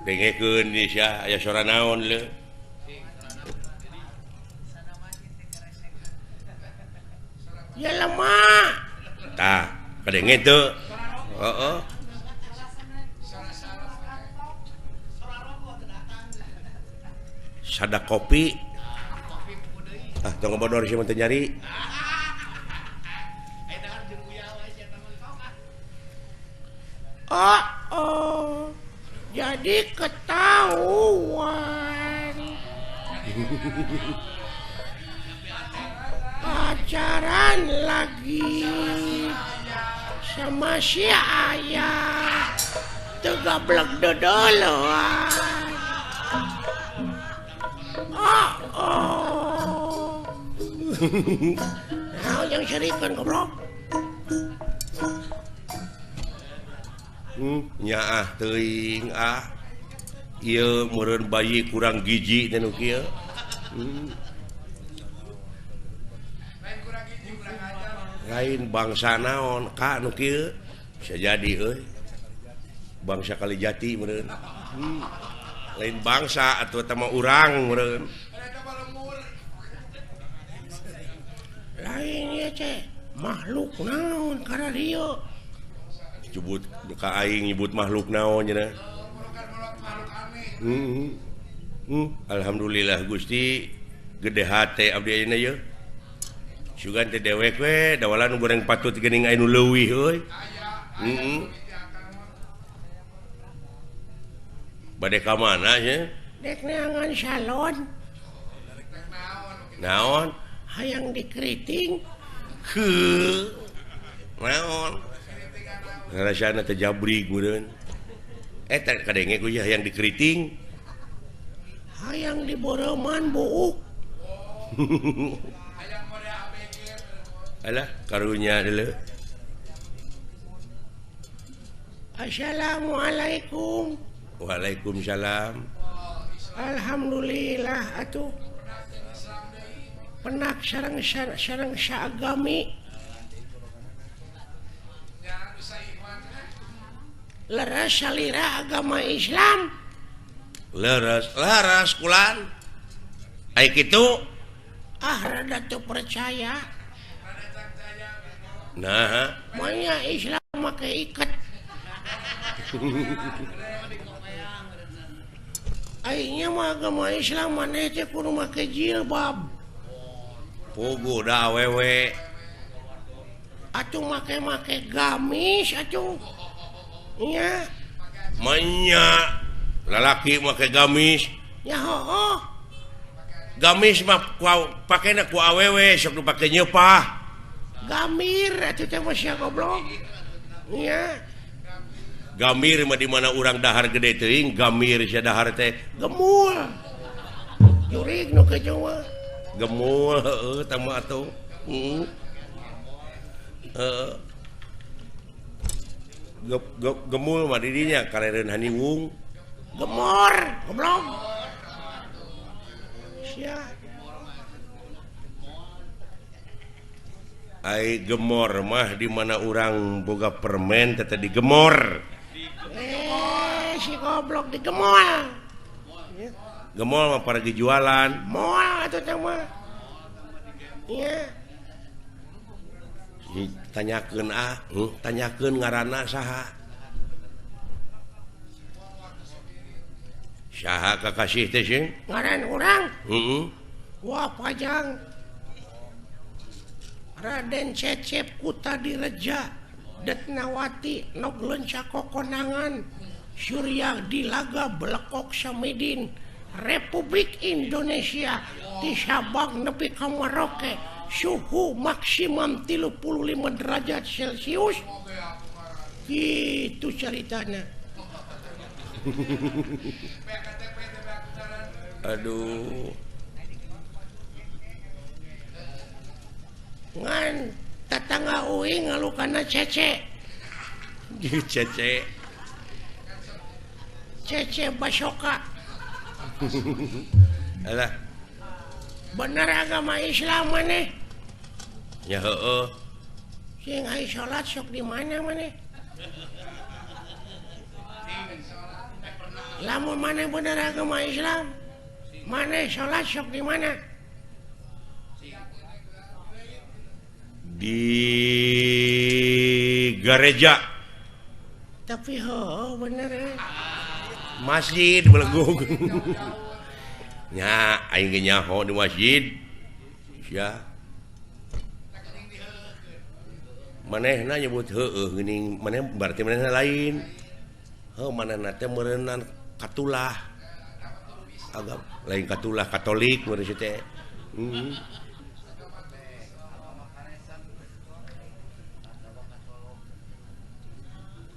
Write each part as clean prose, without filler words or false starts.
Dengekeun di sia aya sora naon leu. Ya lemah. Tah, kadenge teu? Heeh. Sada kopi. Ah, tong bodor sih mun teu nyari. Oh, oh. Jadi ketahuan. Pacaran lagi sama si ayah. Tegablek dodoloan. Oh, oh. Nah, yang serikan goblok. Nyaah teuing ah. Ieu meureun bayi kurang gizi teh nu kieu. Lain bangsa naon ka nu kieu? Bisa jadi euy. Bangsa Kalijati meureun. Lain bangsa atuh eta mah urang meureun. Lain ieu teh makhluk naon kararieu? Nyebut ka aing nyebut makhluk naon cenah. Alhamdulillah Gusti gede hate abdi ayeuna yeuh. Sugan teh dewek we dawalan goreng patut geuning aya nu leuwih euy. Bade ka mana nya? Dek neangan salon. Naon? Hayang dikeriting. Heuh. Naon? Ngarasana teh jabrig meureun. Eta kadenge ku hayang dikeriting. Hayang diboroman buuk. Alah karunya deuleu. Assalamualaikum. Waalaikumsalam. Alhamdulillah atuh. Penak sareng sareng saagami. Leres salira agama Islam. Leres, leres kulan. Ai kitu ah rada teu percaya. Nah, manya Islam make iket. Aingnya mah agama Islam maneh teh kudu make jilbab. Puguh da awewe. Atuh make-make gamis atuh. Nya. Manya lalaki make gamis. Ya hooh. Gamis mah pakena ku awewe sok nu pake nyeupah. Gamir atuh teh mah sia goblok. Nya. Gamir mah di mana urang dahar gede teuing, gamir sia dahar teh gemul. Jurig nu kejo mah. Gemul heueuh tah mah atuh. Heeh. Heeh. Gemul mah didinya karereun haniwung. Gemor, goblok. Sia. Ai gemor mah di mana urang boga permen teh digemor. Si goblok digemol. Gemol mah paragi jualan. Moal atuh teh mah. Nya. Tanyakeun ah, tanyakeun ngaranna saha? Saha kakasih teh sih? Ngaran urang? Heeh. Wah pajang. Raden Cecep Kutadireja Detnawati Nog Lenca Kokonangan Surya Dilaga Belekok Samidin Republik Indonesia di Sabang nepi ka Maroke suhu maksimum 35 derajat Celcius. Gitu ceritanya. Aduh. Ngan tetangga uing ngalukana cece. Cece. Cece Basoka. Alah. Bener agama Islam maneh? Ya heueuh. Sing ai salat sok di mana maneh? Lamun maneh bener agama Islam, maneh salat sok di mana? Di gereja. Tapi ho bener masjid belegung. Nya aing ge nyaho di masjid. Sia. Manehna nyebut heueuh geuning, maneh berarti manehna lain. Heuh manehna teh meureunnan katulah. Agama lain katulah Katolik meureun si teh.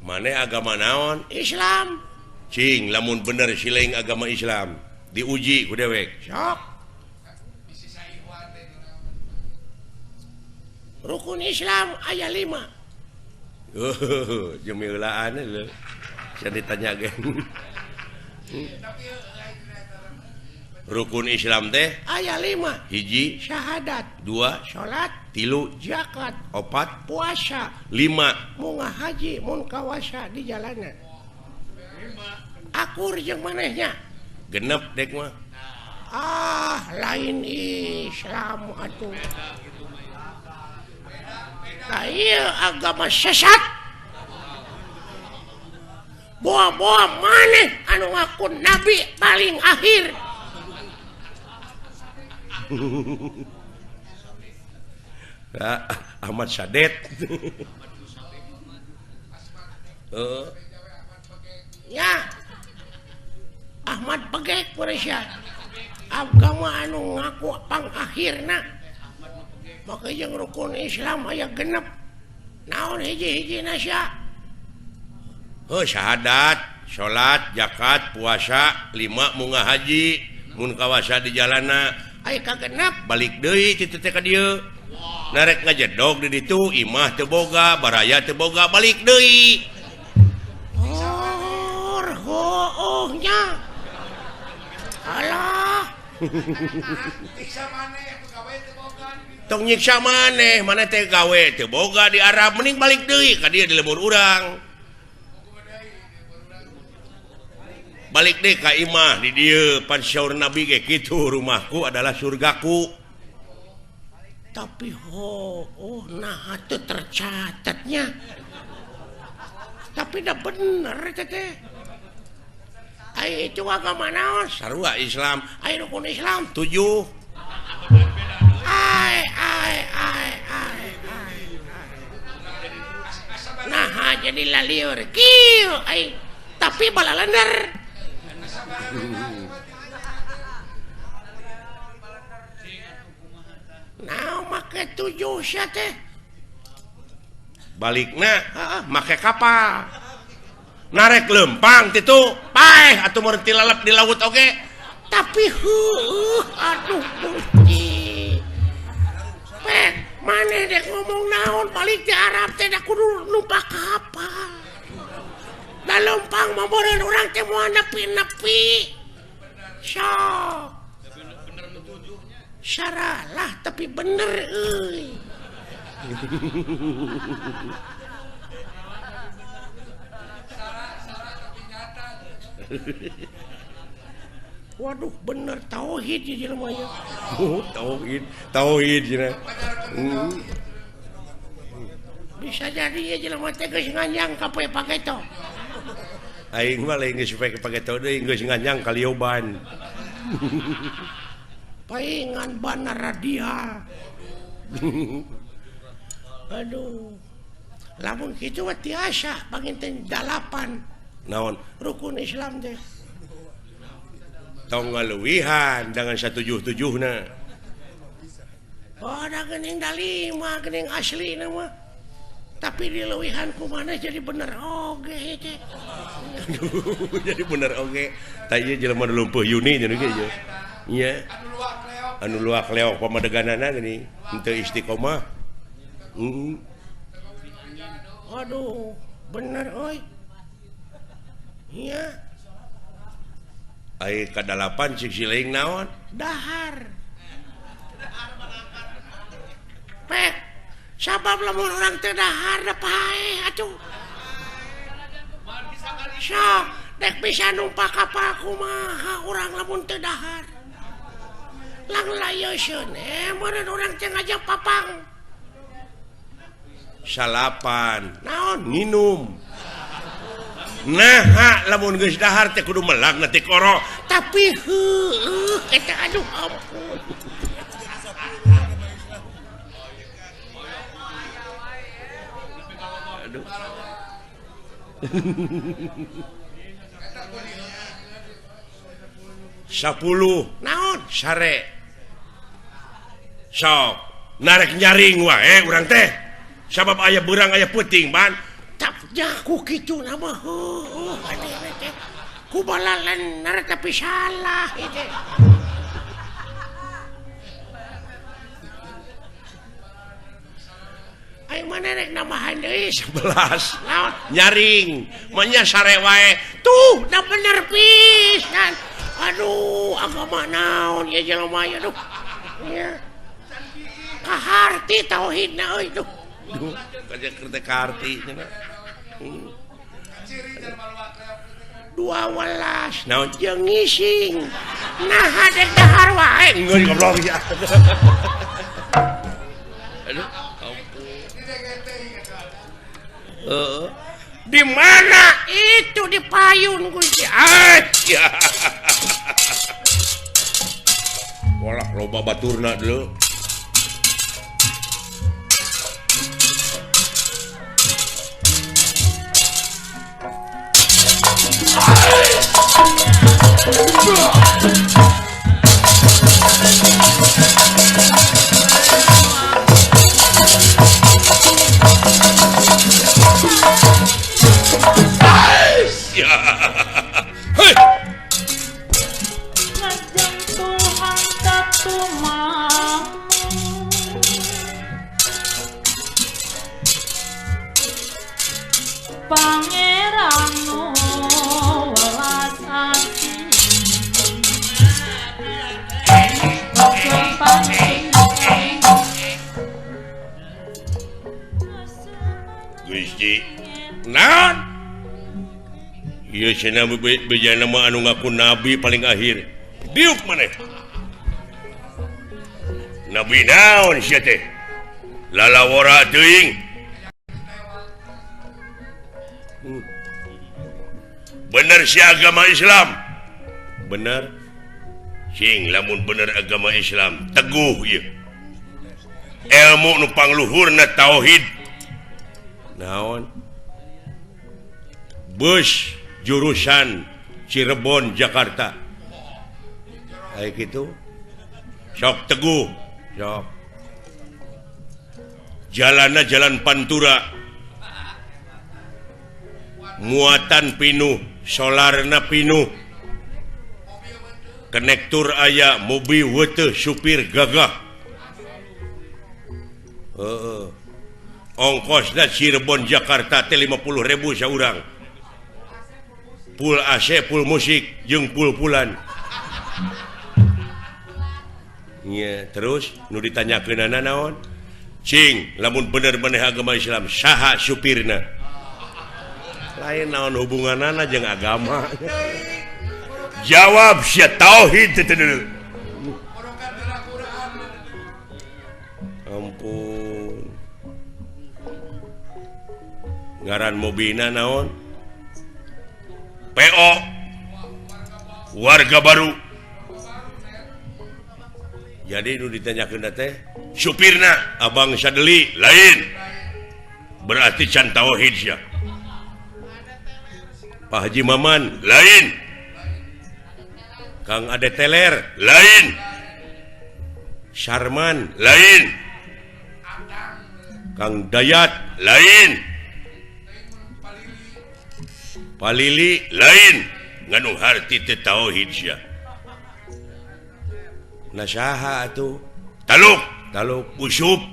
Maneh agama naon? Islam. Cing lamun bener siling agama Islam diuji ku dewek. Sok. Rukun Islam aya 5. Oh, jemilaan lho. Saya ditanya ge. Rukun Islam teh aya 5. Hiji syahadat, 2 salat, 3 zakat, 4 puasa, 5 munga haji mun kawasa di jalanan. Akur jeung manehnya. Genep dek mah. Ah, lain Islam atuh. Nah, ieu agama sesat. Boa-boa maneh anu ngaku nabi paling akhir. Ahmad Sadet. Ya. Ahmad Pegek Malaysia. Agama anu ngaku pangakhirna. Maka jeung rukun Islam aya genep. Naon hiji-hijina sia? Heuh syahadat, salat, zakat, puasa, 5 munga haji, mun kawasa di jalana. Aya kagenep balik deui kitu teh ka dieu. Narek ngajedog di ditu, imah teu boga, baraya teu boga, balik deui. Oh, nya. Alah. Tong nyiksa maneh, maneh teh gawe teu boga di Arab, mending balik deui ka dieu di lembur urang. Balik deui ka imah di dieu, pan syaur Nabi ge kitu, rumahku adalah surgaku. Tapi ho, oh nah teu tercatatnya. Tapi dah bener teh. Ai itu agama naon? Sarua Islam. Ai rukun Islam 7. Ai ai ai ai. Nah jadi lalieur kieu ai tapi balalender. Nah make 7 sia teh. Balikna make kapal. Narek lempang titu paeh atuh meureun tilalep di laut oge. Tapi heueuh aduh Gusti. Pek maneh dek ngomong naon balik di Arab teh da kudu numpak kapal. Da lempang mah meureun urang teh moal nepi-nepi. Sok. Saralah tapi bener euy. Waduh bener tauhid di jelema ieu. Oh, tauhid, tauhid cenah. Bisa jadi ieu jelema teh geus nganjang ka poe pageto. Aing mah lain geus poe pageto deui geus nganjang ka lioban. Paingan banar radial. Aduh. Lamun kitu mah tiasa panginten 8. Naon rukun Islam teh tong ngaluwihan dengan 177na. Oh da geuning da 5 geuning aslina mah. Tapi diluwihan ku maneh jadi bener oge teh. Jadi bener oge. Tah ieu jelema nu lumpuh Yuni cenah ge ieu. Nya. Anu luak leok pamadeganana geuning henteu istiqomah. Aduh, bener euy. Iya. Ai ka-8 cik siling naon? Dahar. Pek. Sabab lamun urang teu dahar da paeh atuh. Sok, Dek bisa numpak kapal kumaha urang lamun teu dahar. Lang layoseun meureun urang teh ngajak papang. Salapan naon nginum. Nah, lamun geus dahar teh kudu melak na tikoro. Tapi heueuh eta aduh ampun. Aduh. 10 naon sare. Sok narek nyaring wae urang teh. Sabab aya beurang aya peuting ban. Ku kitu nama heueuh teh ku balalener tapi salah ieu. Ayo mana rek nambahan deui 11 naon nyaring manya sare wae tuh da bener pisan. Aduh agama naon ieu jelema ieu aduh nya kaharti tauhidna euy duh duh kaja kaharti cenah. 12 naon jeung ngising nah dek dahar wae geus goblok ya. Aduh ampun. Heeh. Di mana itu di payun Gusti. Ah. Walah loba baturna deuleu. Nama anu ngaku nabi paling akhir diuk maneh nabi naon sia teh lalawora teuing bener si agama Islam bener sing lamun bener agama Islam teguh ieu ilmu nu pangluhurna tauhid naon bus jurusan Cirebon Jakarta kayak gitu sok teguh sok jalannya jalan Pantura muatan pinuh solarna pinuh konektur aya mobil weteh supir gagah ongkosna Cirebon Jakarta teh 50.000 saurang full AC, full musik, jeung pul-pulan. Nya, terus nu ditanyakeunana naon? Cing, lamun bener maneh agama Islam, saha supirna? Lain naon hubunganana jeung agama? Jawab sia tauhid teh deuleu. Ampun. Ngaran mobilna naon? PO warga baru. Jadi nu ditanyakeun teh supirna Abang Sadeli lain. Berarti can tauhid sia. Pak Haji Maman lain. Kang Ade Teler lain. Sarman lain. Kang Dayat lain. Palili lain nganu harti teu tauhid sia. Nah saha atuh? Taluk, taluk usup.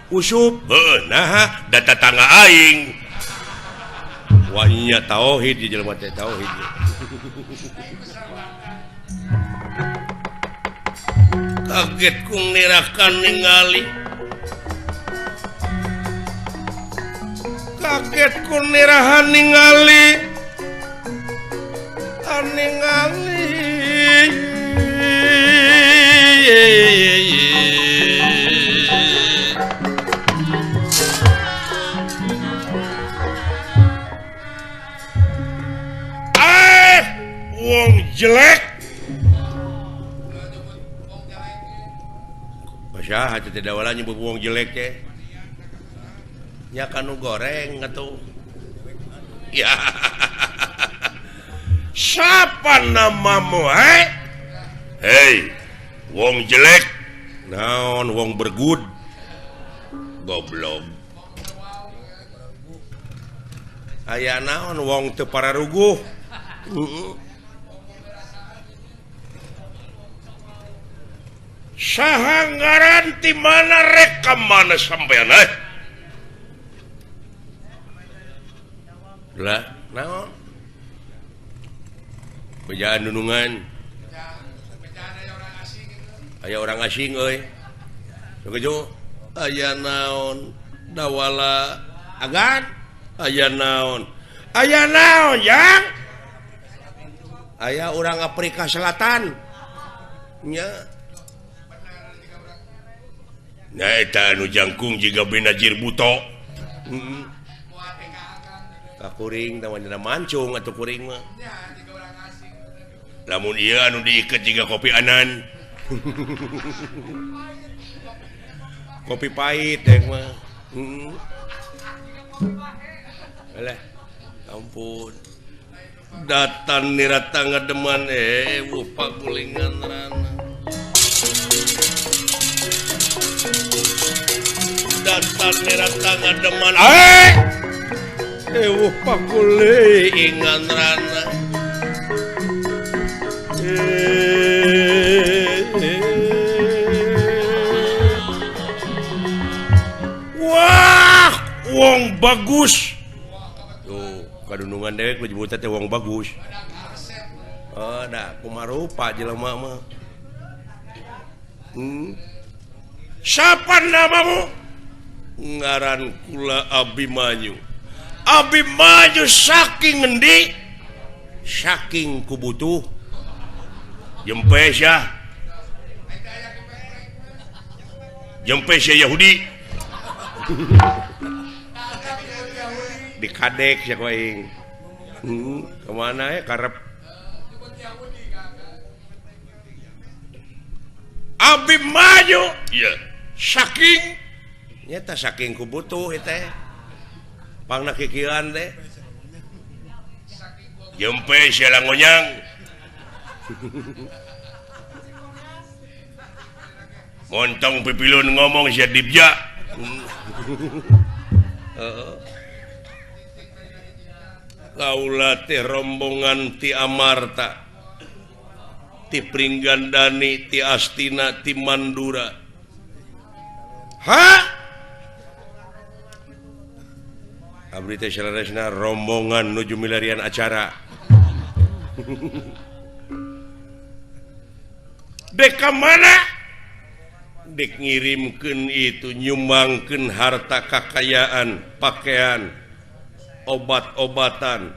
Usup, heueuh naha da tatangga aing. Wah nya tauhid di jelema teh tauhid. Kaget ku nirakan ningali. Kaget ku nirahan ningali. Ningali wong jelek Pasya hati tidak wala nyebut wong jelek teh nya kanu goreng atuh ya. Siapa namamu hei? Hei wong jelek naon wong bergud goblok aya naon wong teu pararuguh. Saha ngaran ti mana rek ka mana sampean eh? Lah naon bejaan nunungan aya orang asing euy sakejo aya naon dawala agan aya naon yang aya orang Afrika Selatan nya. Nah eta anu jangkung jiga Benazir Buto. Heeh. Ka kuring tah wanyana mancung atuh kuring mah. Lamun ieu anu diiket jiga kopi anan. Kopi pahit teh mah. Heeh. Alah, ampun. Datan nirata ngademan wuh pagulingan rana. Datan nirata ngademan ewuh pagulingan rana. Wah, wong bagus. Tuh, kadunungan dewek menyebutnya teh wong bagus. Oh, dah kumarupa jelema mah. Siapa namamu? Ngaran kula Abimanyu. Abimanyu saking ngendi? Saking kubutuh. Jempe sia. Jempe sia Yahudi. Dikadek sia ku aing. Kemana ya karep. Abimanyu. Iya. Saking nyata saking ku butuh teh. Pangna kikieuan teh. Jempe sia langonyang. Montong pipilun ngomong sia dibja. Kaula teh rombongan ti Amarta, ti Pringgandani, ti Astina, ti Mandura. Ha? Abdi teh saleresna rombongan nuju milarian acara. Dek ka mana? Dek ngirimkeun itu nyumbangkeun harta kakayaan, pakaian, obat-obatan.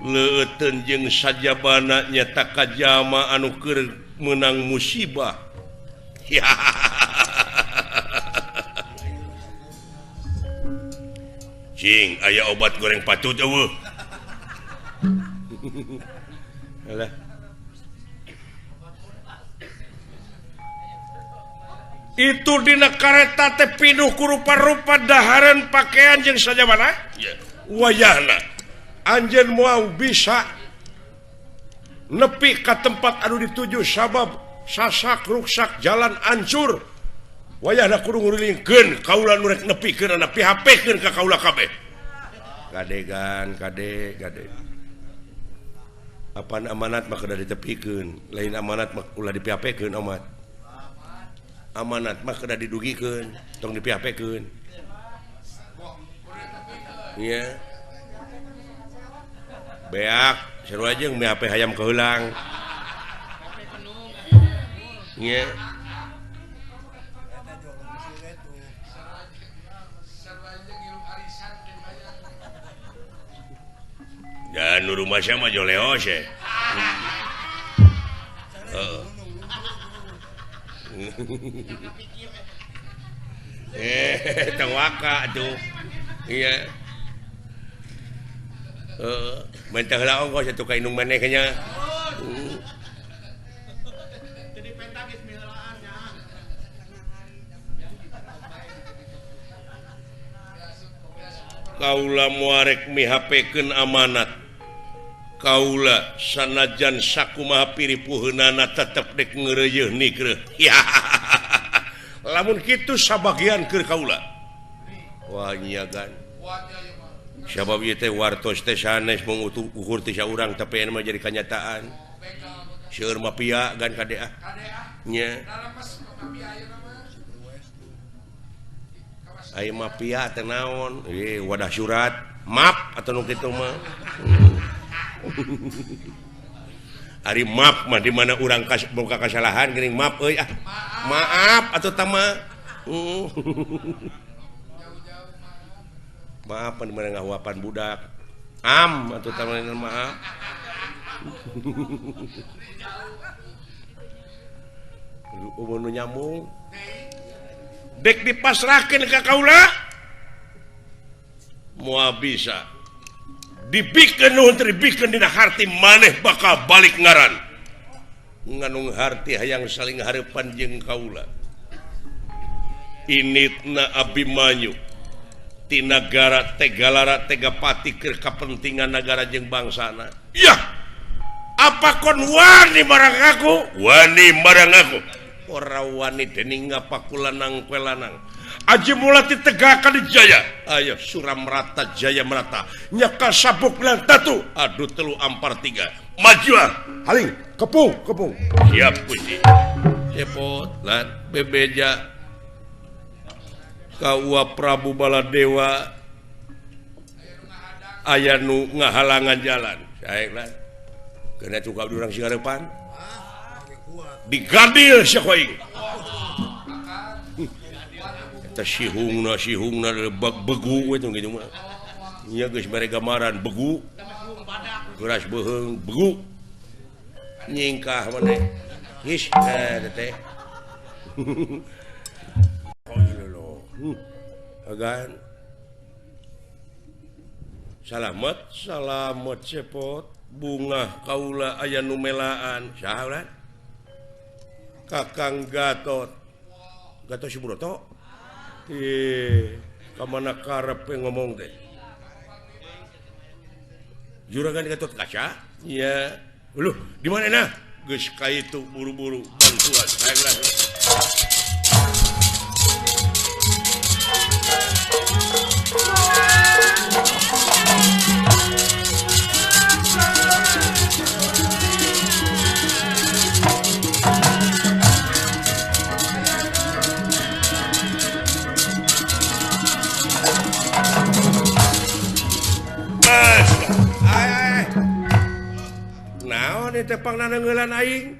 Leuteun jeung sajabana nyata kajama anu keur meunang musibah. Ya. Cing, aya obat goreng patut eueuh. Alah. Itu dina kareta teh pinuh ku rupa-rupa dahareun pakaian jeung sajabana. Yeah. Wayahna anjeun moal bisa nepi ka tempat anu dituju sabab sasak ruksak jalan ancur. Wayahna kudu ngurilingkeun kaula nu rek nepikeun ana PHP-keun ka kaula kabeh. Kadegan kade kade. Apaan amanat mah kudu ditepikeun, lain amanat mah ulah di PHP-keun omat. Amanat mah kedah didugikeun, tong di PHP-keun. Iya. Beak, seru aja jeung PHP hayam keulang. Iya. Dan Nu rumah sama joleos ya. Tewaka tuh. Iya. Mentah heula ongkos atuh ka indung maneh nya. Jadi penta geus miheulaan nya. Kaula muarek mihapekeun amanat. Kaula sanajan sakumaha piripuheunana tetep dek ngeureuyeun nikreuh. Ya. Lamun kitu sabagian keur kaula. Wah nyiagan. Sabab ieu teh wartos teh sanes mung ukur teh saurang tapi anu mah jadi kanyataan. Seueur mafia gan kade ah. Nya. Ai mafia teh naon? Wadah surat, map atau nu kitu mah. Ari map mah di mana urang boga kasalahan geuning map euy ah. Maaf atuh tah mah. Maaf di mana ngahuapan budak. Am atuh tah mah maaf. Umur nu nyambung. Dek dipasrahkeun ka kaula. Moal bisa. Dibikeun nuhun teh dibikeun dina harti maneh bakal balik ngaran. Nganung harti hayang saling hareupan jeung kaula. Initna Abimanyu ti nagara Tegalara Tegapati keur kapentingan nagara jeung bangsana. Yah. Apa kon wani marang aku? Wani marang aku. Ora wani dening ngapakulanang kowe lanang. Aji mulati tegakan di jaya. Ayo Suramrata Jaya Merata. Nyaka sabuk lan tatu. Aduh telu ampar tiga. Maju haling kepung kepung. Siap Gusti. Cepot lan bebeja. Kaua Prabu Baladewa aya nu ngahalangan jalan. Sae lan. Kena cukap di urang singarepan. Digadil sia ku aing. Eta sihungna sihungna begu we kitu mah. Nya geus mere gambaran begu. Geras beuheung begu. Nyingkah maneh. Geus teh. Agan. Salamet, salamet cepot bungah kaula aya nu melaan. Saha ulah? Kakang Gatot. Gatot Subroto. Ih, ka mana karep ngomong teh? Juragan Gatot Kaca? Iya. Uluh, di mana nah? Geus ka itu buru-buru bantuan. Hayang lah. Tepang nanengeulan aing.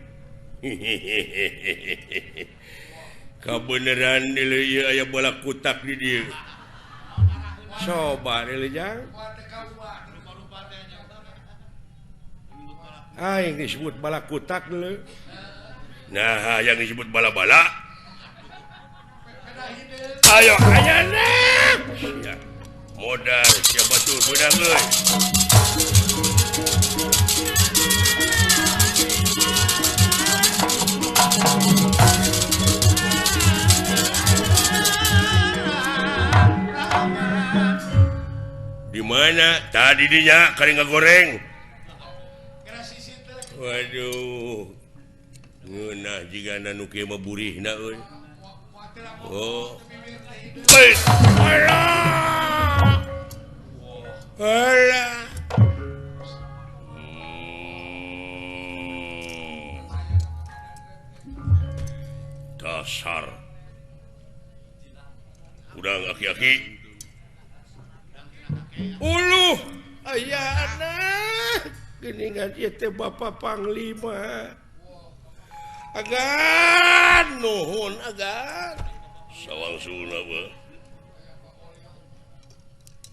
Kabeneran deuleu ieu aya bola kutak di dieu. Coba deuleu jang. Aing disebut bala kutak deuleu. Nah, yang disebut bala-bala. Ayo ayana. Modal sia batur beunang euy. Di mana tadi dinya kari ngagoreng. Waduh. Ngeunah jigana nu kieu mah burihna euy. Oh. Alah. Alah. Dasar. Udang aki-aki. Uluh, aya anak. Geuningan ieu teh Bapak Panglima. Agan nuhun agan. Sawangsulna beuh.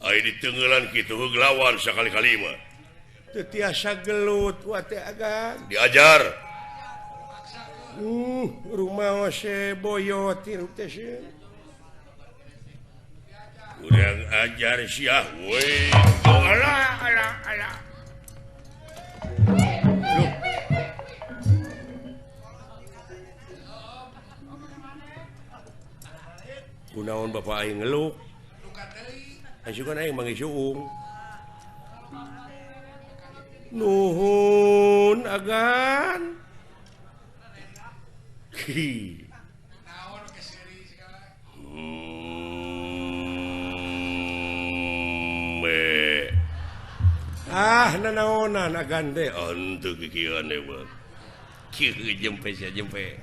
Ai ditenggelan kitu heug lawan sakali-kali mah. Teu tiasa gelut wa teh agan. Diajar. Rumaos boyot hirup teh sieun. Kurang ajar sia we. Alah alah alah. Loh. Kunaon bapak aing ngeluk? Asukan aing manggih suung. Nuhun agan. Ah nanaonan agan teh henteu kikieuan we. Kieu jempe sia jempe.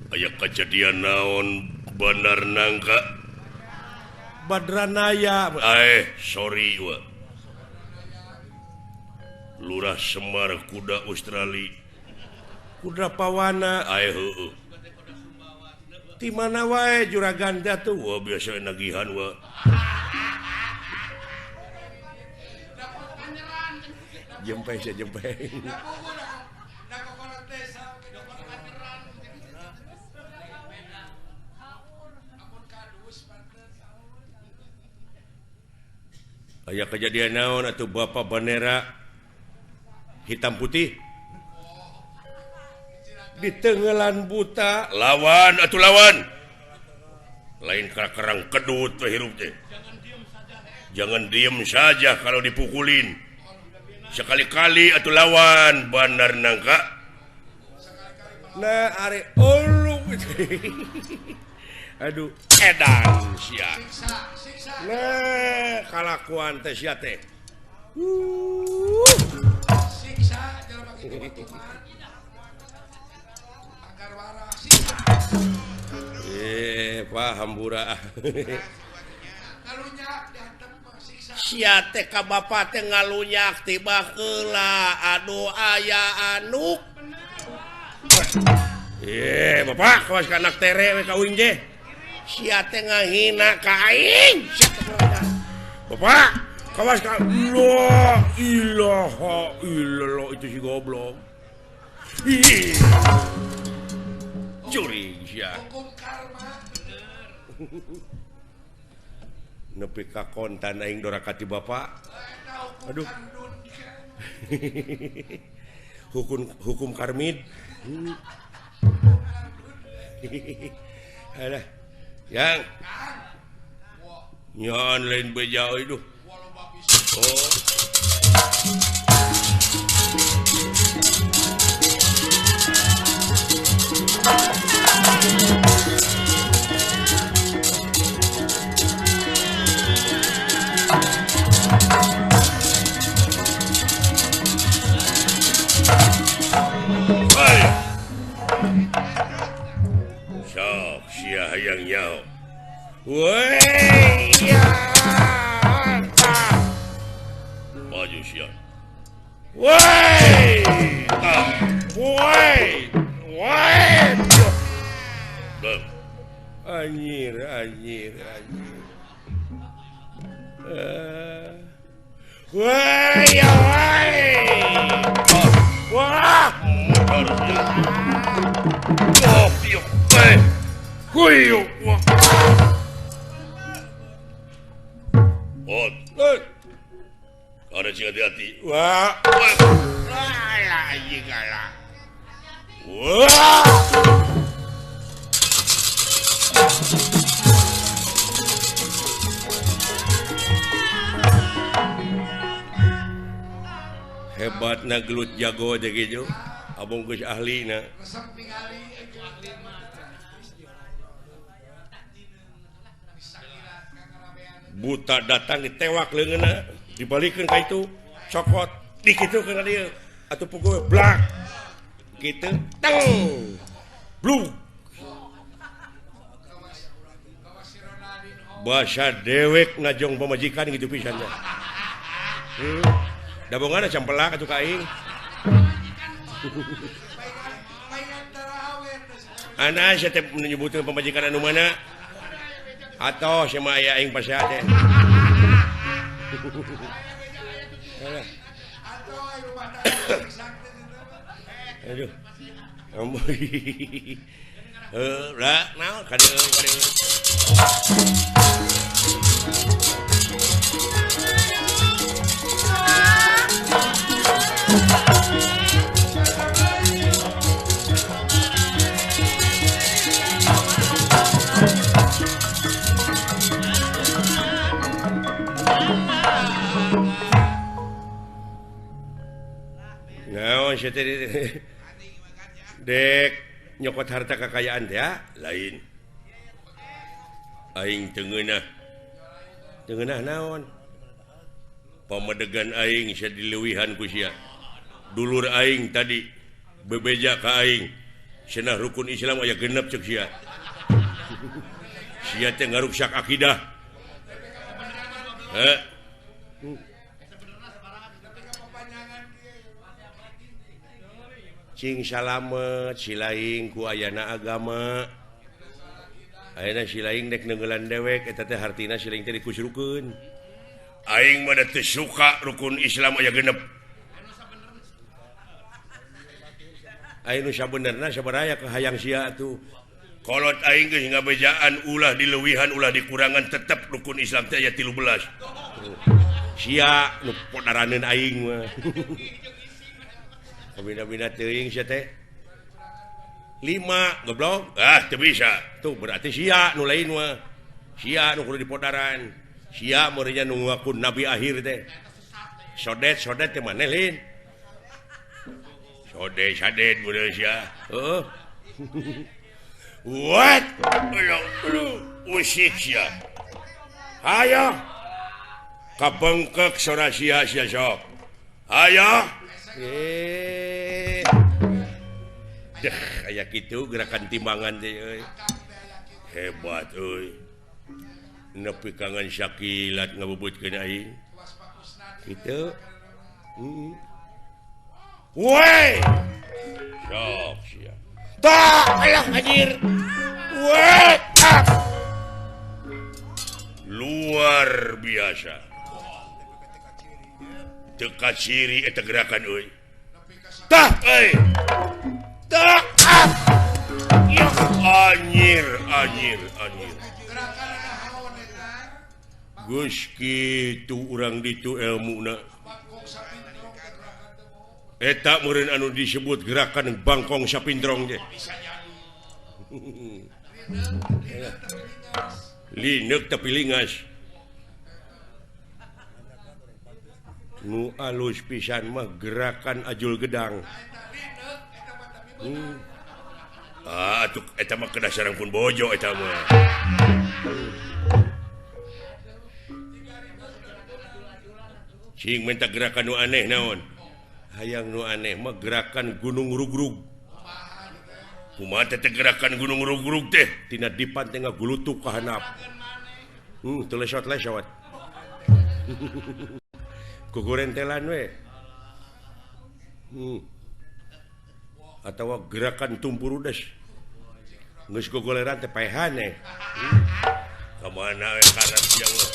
Aya kejadian naon Bandar Nangka Badranaya sorry wa. Lurah Semar kuda Australia kuda Pawana heueuh. Ti mana wae juragan teh tuh wah biasa nagihan wa. Jempe sia jempe. Aya kejadian naon atuh bapak bendera hitam putih di tenggelan buta lawan atuh lawan lain kerang kedut teh hirup teh. Jangan diem saja kalau dipukulin sekali-kali atuh lawan Bandar Nangka. Nah are ulu aduh edan sia. Nah kalakuan teh sia teh. Siksa jelema kitu mah agar waras siksa. Paham burak. Ngalunyak dihantem siksa. Sia teh ka bapa teh ngalunyak tiba heula aduh aya anuk. Bapak kawas ka anak tere we ka uing teh. Sia teh ngahina ka aing. Bapak, kawas ka la ilaha illallah itu si goblok. Ih. Curi sia. Hukum karma bener. Nepi ka kontan aing doraka ti bapak. Aduh. Hukum karmid. Alah. Yang nyon lain beja euy duh. Oh. Hey. Sok sia hayang nyaho. Woi ya. Maju sia. Woi. Woi. Woi. Anjir, anjir, anjir. Woi, ya woi. Wah, motor sia. Oh, piok. Woi, wah. Oh, ada sing hati-hati. Wah. Alah, anjing alah. Wah. Hebatna gelut jago teh kitu. Abong geus ahlina. Buta datang ditewak leungeunna, dibalikeun ka itu, cokot, dikitukeun ka dieu. Atuh pukul blak. Kitu teng. Blung. Basa dewek najong pamajikan gitu pisan nya. Dabongan campelak atuh ka aing. Ana sia teh menyebutkeun pamajikan anu mana? Atau sama aya aing pasea teh. Aduh. Lah, naon kadeung kadeung. Naon sia teh dek nyokot harta kekayaan teh lain aing teu ngeunah teu ngeunah naon pamedegan aing sia dileuwihan ku sia dulur aing tadi bebeja ka aing cenah rukun Islam aya genep ceuk sia sia teh ngaruksak akidah heh. Cing salamet silaing ku ayana agama ayeuna silaing dek neunggelan dewek eta teh hartina silaing teh dikusrukeun aing mah teu suka rukun Islam aya genep aing nu sabenerna sabaraya kahayang sia atuh kolot aing geus ngabejaan ulah dileuwihan ulah dikurangan tetep rukun Islam teh aya 13 sia nu podaraneun aing mah. Bina-bina teuing sia teh 5 goblok ah teu bisa tuh berarti sia nu lain mah sia nu kudu dipodaran sia meureunnya nu ngaku nabi akhir teh sodet sodet teh maneh lain sodet sadet meureun sia heuh what aduh usik sia hayo kabengkek sora sia sia sok hayo. Deh, aya kitu gerakan timbangan teh euy. Hebat euy. Nepi kangen sakilat ngabubutkeun aing. Kitu. Heeh. Woi. Sok sia. Tah, alah anjir. Woi. Luar biasa. Teu kaciri eta gerakan euy. Tah euy. Tah. Yo anjir anjir anjir. Geus kitu urang ditu elmuna. Eta meureun anu disebut gerakan bangkong sapindrong teh. Lineuk tapi lingas. Nu alus pisan mah gerakan ajul gedang. Ah, atuh eta mah kedah sareng pun bojo eta mah. Cing minta gerakan nu aneh naon? Hayang nu aneh mah gerakan gunung rugrug. Kumaha teh gerakan gunung rugrug teh? Tina dipan teh ngagulutuk ka handap. Teu lesot-lesot. Kugurentelan we. Atawa gerakan tumpurudes. Geus gogoleran teh paehan eh. Ka mana we karep sia mah.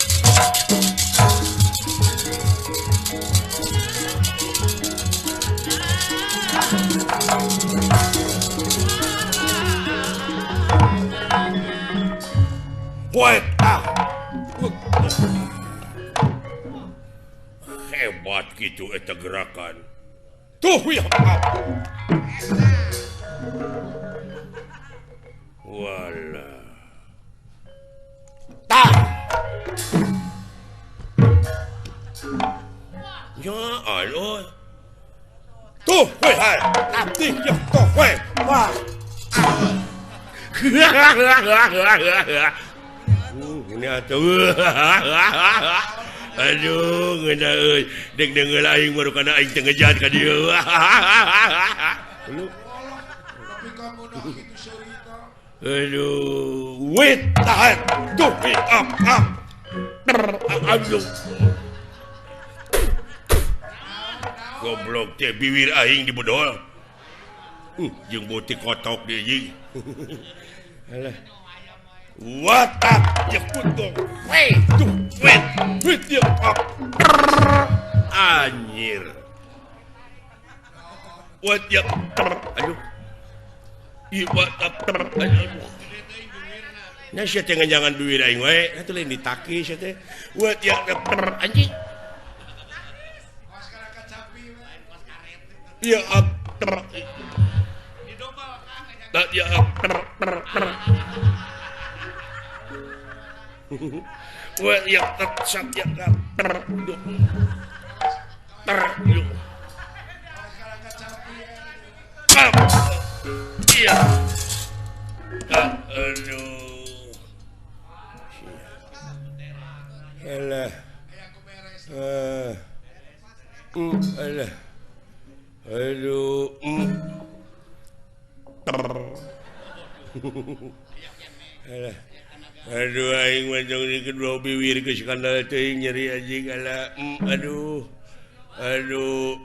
Woi, ah. Hebat gitu eta gerakan. Tuh ya. Wala. Tah. Ya Allah. Tuh weh hai. Tapi ya tuh weh. Wah. Ini atuh. Aduh, ngeunah euy. Deg deungeul aing baru kana aing teu ngejat ka dieu. Aduh, wait, tahan. Tuh, up, up. Aduh. Goblok teh biwir aing dibedol. Jeung beutik kotok deui anjing. Alah. What up? Ya putung. Wait, tuh, wait. Wait, ya up. Anjir. Wat ya aduh. Ieu aduh. Nya sia teh nganjangan duit aing wae, atuh lain ditaki sia teh. Wat ya anjing. Ya ya wa ya tat ya ter ter iya aduh elah alah aduh alah aduh aing mah jong di kedua biwir geus skandal teuing nyeri anjing alah aduh aduh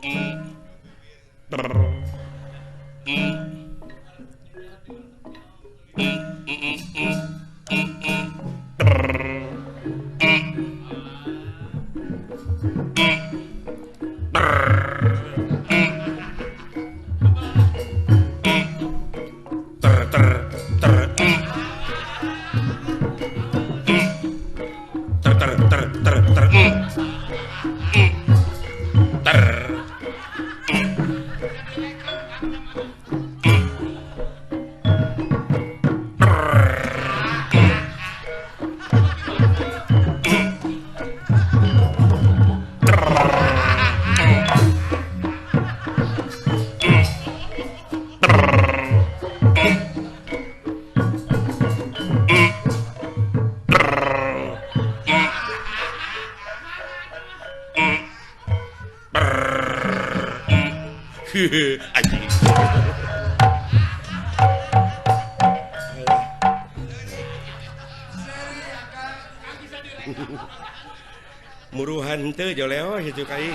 anjing. Muruhan teu joleo situ kai.